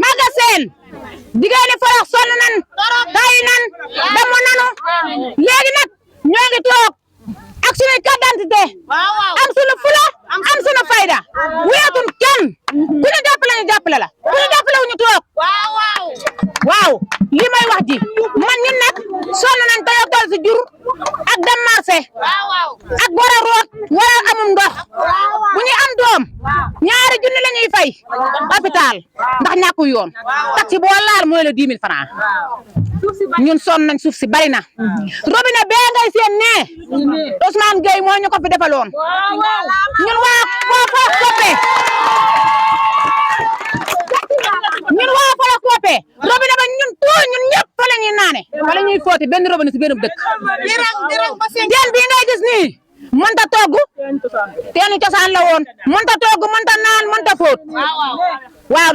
magasin jigéen ñi farax sonn nan tay nan damm nanu léegi nag ñoo ngi toog ak suñu carte d'identité am suñu fula am suñu fayda wéetun kenn ku ñu jàppale ñu jàppale la ku ñu jàppale wu ñu toog waaw lii may wax ji man ñun nag sonn nañ te yow tool si jur ak dem marché ak war a root war a amum ndox bu ñu am doom ñaari junni la ñuy fay hôpital ndax ñàkku yoon taxi boo laal mooy la 10 000 francs ñun sonn nañ suuf si bari na robinet bee ngay seen ne Ousmane Gueye moo ñu ko fi defaloon ñun waa Fara Koppe robinet ba ñun tout ñun ñëpp fa la ñuy naane fa la ñuy fóote benn robinet si benn dëkk teen bii ngay gis nii mënta togg teenu cosaan la woon mënta togg mënta naan mënta fóot waaw